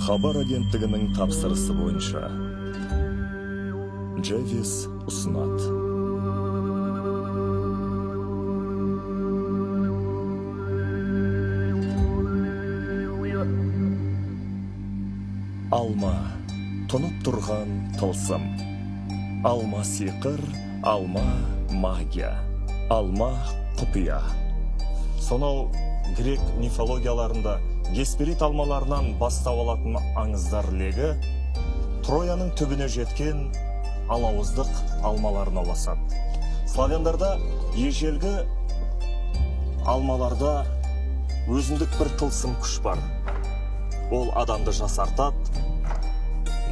Хабар агенттігінің тапсырысы бойынша Джевис ұсынады. Алма тұнып тұрған тылсым. Алма сиқыр, алма магия, алма құпия. Сонау грек мифологияларында Гесперид алмаларынан бастау алатын аңыздар легі Трояның түбіне жеткен алауыздық алмаларына ұласады. Славяндарда ежелгі алмаларда өзіндік бір тылсым күш бар. Ол адамды жасартады,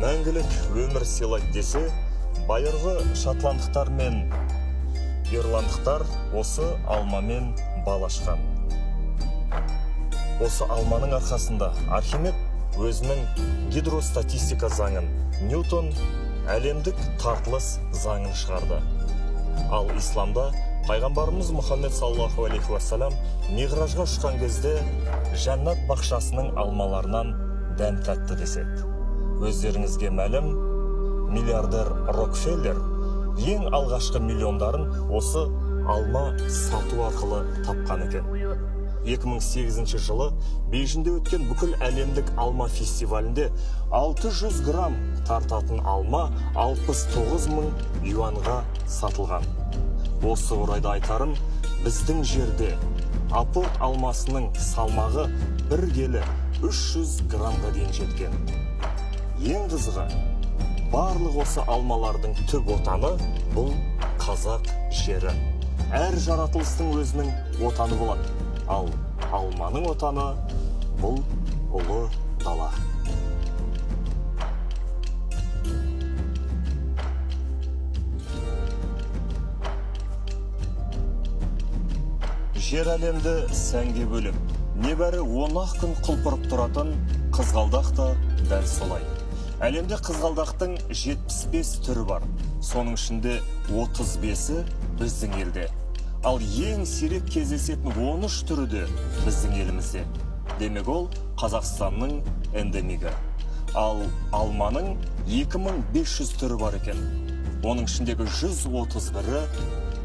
мәңгілік өмір сыйлайды десе, байырғы шотландықтар мен ирландықтар осы алмамен бал ашқан. Осы алманың арқасында Архимед өзінің гидростатистика заңын, Ньютон әлемдік тартылыс заңын шығарды. Ал исламда пайғамбарымыз Мұхаммед саллаллаху алейхи уассалам миғражға ұшқан кезде жәннат бақшасының алмаларынан дәм татты деседі. Өздеріңізге мәлім, миллиардер Рокфеллер ең алғашқы миллиондарын осы алма сату арқылы тапқан екен. 2008 жылы Бейжіңде өткен бүкіл әлемдік алма фестивалінде 600 грамм тартатын алма 69 мың юанға сатылған. Осы орайда айтарым, біздің жерде апорт алмасының салмағы бір келі 300 граммға дейін жеткен. Ең қызығы, барлық осы алмалардың түп отаны бұл қазақ жері. Әр жаратылыстың өзінің отаны болады, ал алманың отаны бұл ұлы дала. Жер әлемді сәнге бөлеп, небәрі 10-ақ күн құлпырып тұратын қызғалдақ та дәл солай. Әлемде қызғалдақтың 75 түрі бар, соның ішінде 35-і біздің елде. Ал ең сирек кездесетін 13 түрі де біздің елімізде. Демек, ол Қазақстанның эндемигі. Ал алманың 2500 түрі бар екен. Оның ішіндегі 131-і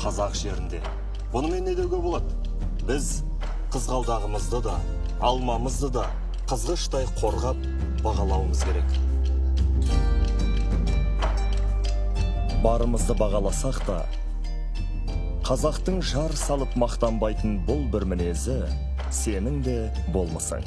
қазақ жерінде. Бұнымен не деуге болады? Біз қызғалдағымызды да, алмамызды да қызғыштай қорғап бағалауымыз керек. Барымызды бағаласақ та, қазақтың жар салып мақтанбайтын бұл бір мінезі сенің де болмысың.